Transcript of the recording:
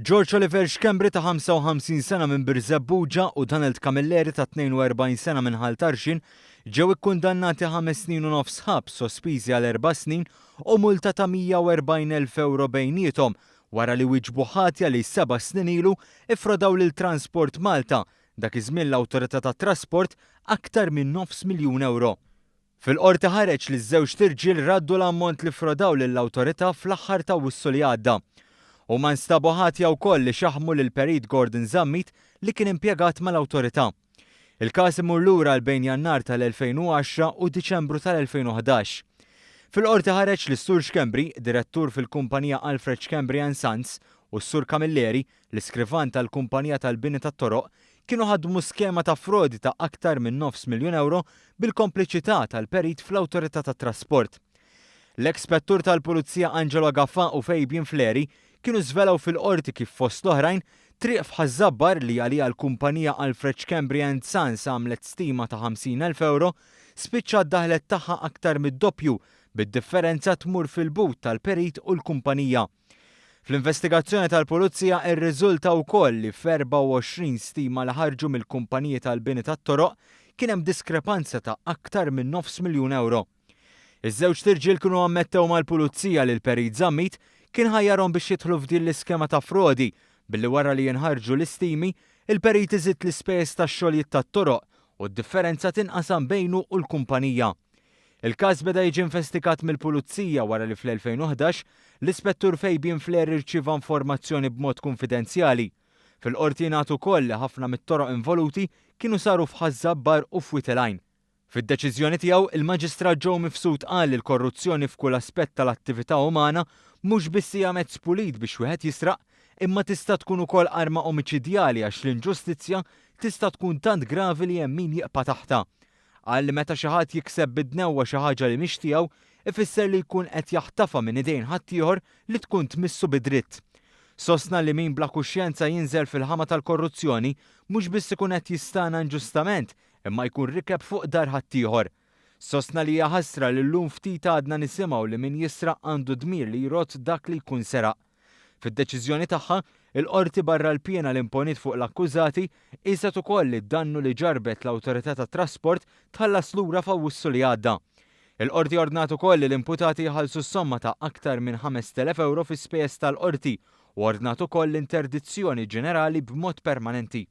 George Oliver Schembri ta' 55 sena minn Birżebbuġa u Donald Camilleri ta' 42 sena minn Ħal Tarxien ġew ikkundannati ħames snin u nofs ħabs sospiżi għal erba' snin u multa ta' 140,000 ewro bejniethom wara li wieġbu ħatja li seba' snin ilu iffrodaw lil Transport Malta, dak iż-żmien l-Awtorità tat-Trasport, aktar minn nofs miljun ewro. Fil-Qorti ħareġ li ż-żewġt irġiel raddu l-ammont li ffrodaw lill-Awtorità fl-aħħar t'Awwissu li għadda. Huma nstabu ħatja wkoll li xaħħmu lill-Perit Gordon Zammit li kien impjegat mal-Awtorità. Il-każ imur lura għal bejn Jannar tal-2010 u Diċembru tal-2011. Fil-Qorti ħareġ li s-Sur Schembri, direttur fil-kumpanija Alfred Schembri and Sons, u s-Sur Camilleri, l-iskrivan tal-kumpanija tal-bini tat-toroq, kienu ħadmu skema ta' frodi ta' aktar minn nofs miljun ewro bil-kompliċità tal-perit fl-Awtorità tat-Trasport. L-eks Spettur tal-Pulizija Angelo Gafà u Fabian Fleri kienu żvelaw fil-Qorti kif fost l-oħrajn, triq f'Ħaż-Żabbar li għaliha l-kumpanija Alfred Schembri and Sons għamlet stima ta' 50,000 ewro, spiċċat daħlet tagħha aktar mid-doppju, bid-differenza tmur fil-but tal-perit u l-kumpanija. Fl-investigazzjoni tal-Pulizija rriżulta wkoll li f'24 stima li ħarġu mill-kumpaniji tal-bini tat-toroq kien hemm diskrepanza ta' aktar minn nofs miljun ewro. Iż-żewġt irġiel kienu ammettew mal-Pulizija li l-Perit Zammit kien ħajjarhom biex jidħlu f'din l-iskema ta' frodi billi wara li jinħarġu l-istimi, il-perit iżid l-ispejjeż tax-xogħlijiet tat-toroq u d-differenza tinqasam bejnu u l-kumpanija. Il-każ beda jiġi investigat mill-Pulizija wara li fl-2011, l-Ispettur Fabian Flair irċieva informazzjoni b'mod kunfidenzjali. Fil-Qorti ingħad ukoll li ħafna mit-toroq involuti kienu saru f'Ħaż-Żabbar u f'Wied il-Għajn. Fid-deċiżjoni tiegħu, il-Maġistrat Joe Mifsud qal li l-korruzzjoni f'kull aspett tal-attività umana mhux biss hija mezz pulit biex wieħed jisraq, imma tista' tkun ukoll arma omiċidjali għax l-inġustizzja tista' tkun tant gravi li hemm min jiqpa' taħtha. Qal li meta xi ħadd jikseb bid-dnewwa xi ħaġa li mhix tiegħu, ifisser li jkun qed jaħtafha minn idejn ħaddieħor li tkun tmissu bi dritt. Sostna li min bla kuxjenza jinżel fil-ħama tal-korruzzjoni mhux biss ikun qed jistagħna inġustament imma jkun rikeb fuq dar ħaddieħor. Sostna li hija ħasra li llum ftit għadna nisimgħu li min jisraq għandu dmir li jrodd dak li jkun seraq. Fid-deċiżjoni tagħha, il-Qorti barra l-piena li imponiet fuq l-akkużati, qieset ukoll li d-dannu li ġarrbet l-Awtorità tat-Trasport tħallas lura f'Awwissu li għadda. Il-Qorti ordnat ukoll li l-imputati jħallsu s-somma ta' aktar minn 5,000 ewro fi spejjeż tal-Qorti u ordnat ukoll l-interdizzjoni ġenerali b'mod permanenti.